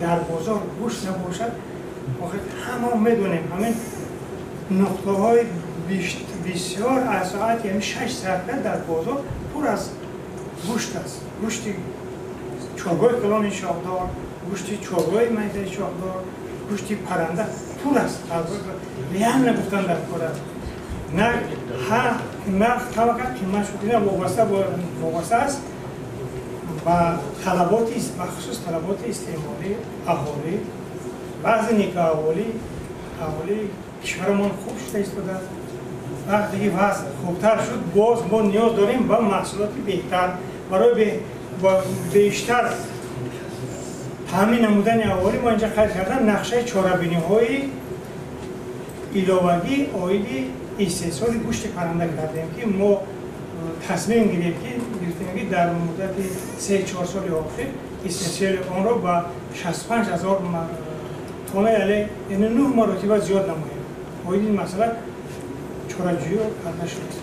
Дар бозор гӯшт набошад, охир ҳама медонем, ҳамин нуқтаҳои бисёр аз соати ҳамин 6 сар дар бозор пур аз гӯшт аст. Гӯшти чорвои калони шохдор, гӯшти чорвои майдаи шохдор, гӯшти парранда пур аст. Реально гуфтан дар кор аст. Нарх тавака қимат шуд, ина вобаста аст ба талаботи, бахусус талаботи истеъмолии аҳолӣ. Баъзе аҳолии кишварамон хуб шуда истодааст. Вақте ки вазъ хубтар шуд, боз мо ниёз дорем ба маҳсулоти беҳтар. Барои бештар таъмин намудани аҳолӣ мо инҷа қайд кардам нақшаи чорабиниҳои иловагӣ оиди истеҳсоли гӯшти парранда кардем, ки мо тасмим гирифтем, ки дар муддати 3-4 соли охир истеҳсоли онро ба 65 ҳазор тонна, яъне 9 маротиба зиёд намоем. Оиди ин масъала чораҷӯӣ карда шудааст.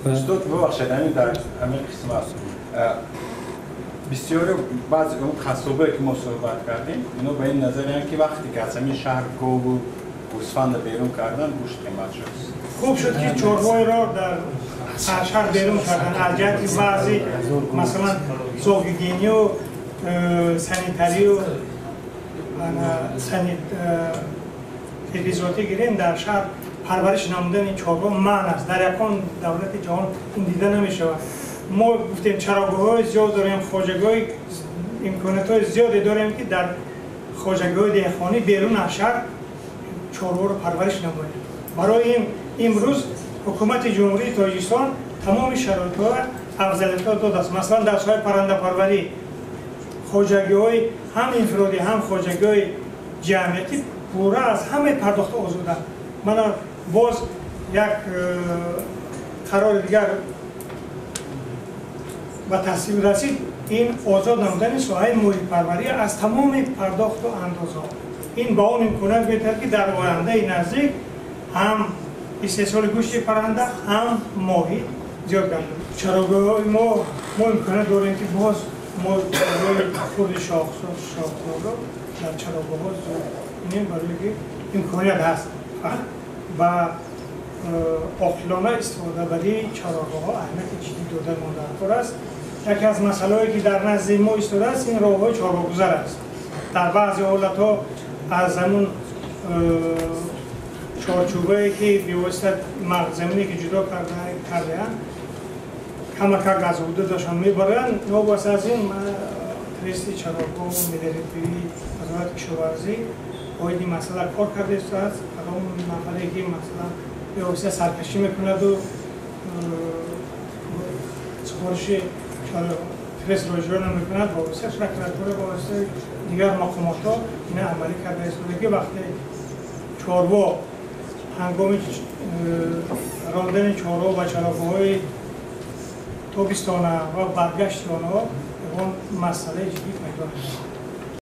Устод, бубахшед, ҳамин дар ҳамин қисмат бисёре баъзе он қассобое, ки мо суҳбат кардем, ино ба ин назариянд, ки вақте ки аз ҳамин шаҳр гову гӯсфанда берун кардан, гӯшт қимат шуд. Хуб шуд, ки чорвоеро дар шаҳр берун кардан. Аз ҷиҳати баъзи, масалан, зоогигиению санитарию эпизоотӣ гирем, дар шаҳр парвариш намудани чорво манъ аст. Дар ягон давлати ҷаҳон ин дида намешавад. Мо гуфтем, чарогоҳҳои зиёд дорем, хоҷагиҳои, имкониятҳои зиёде дорем, ки дар хоҷагиҳои деҳқонӣ берун аз шаҳр чорворо парвариш намоем. Барои ин имрӯз ҳукумати Ҷумҳурии Тоҷикистон тамоми шароитҳоро, афзалиятҳо додааст. Масалан, дар соҳаи паррандапарварӣ хоҷагиҳои ҳам инфиродӣ, ҳам хоҷагиҳои ҷамъиятӣ пурра аз ҳамаи пардохтҳо озоданд. Мана боз як қарори дигар ба тасвиб расид, ин озод намудани соҳаи моҳипарварӣ аз тамоми пардохту андозҳо. Ин ба он имконият медиҳад, ки дар ояндаи наздик ҳам истеҳсоли гӯшти парранда, ҳам моҳӣ зиёд гардад. Чарогоҳҳои мо имконият дорем, ки боз мо чорвои хурди шохдорро дар чарогоҳҳо зиёд кунем, барое ки имконият ҳаст. Ба оқилона истифодабарии чарогоҳҳо аҳамияти ҷиддӣ дода мо дар кор аст. Яке аз масъалаҳое, ки дар назди мо истодааст, ин роҳҳои чорвогузар аст. Дар баъзе ҳолатҳо аз ҳамун чорчӯбае, ки бевосита замине, ки ҷудо кардаанд, камакак аз ҳудудашон мебаранд. Новобаста аз ин, трести чарогоҳу мелиоративии Вазорати кишоварзӣ оиди масъала кор карда истодааст. Кадом нафаре, ки масалан бевосита саркашӣ мекунаду супориши трестро иҷро намекунад, ба воситаи прокуратура, ба воситаи дигар мақомотҳо ина амалӣ карда истода, ки вақте чорво ҳангоми рондани чорво ба чарогоҳҳои тобистона ва баргашти онҳо ягон масъалаи ҷиддӣ пайдо нашавад.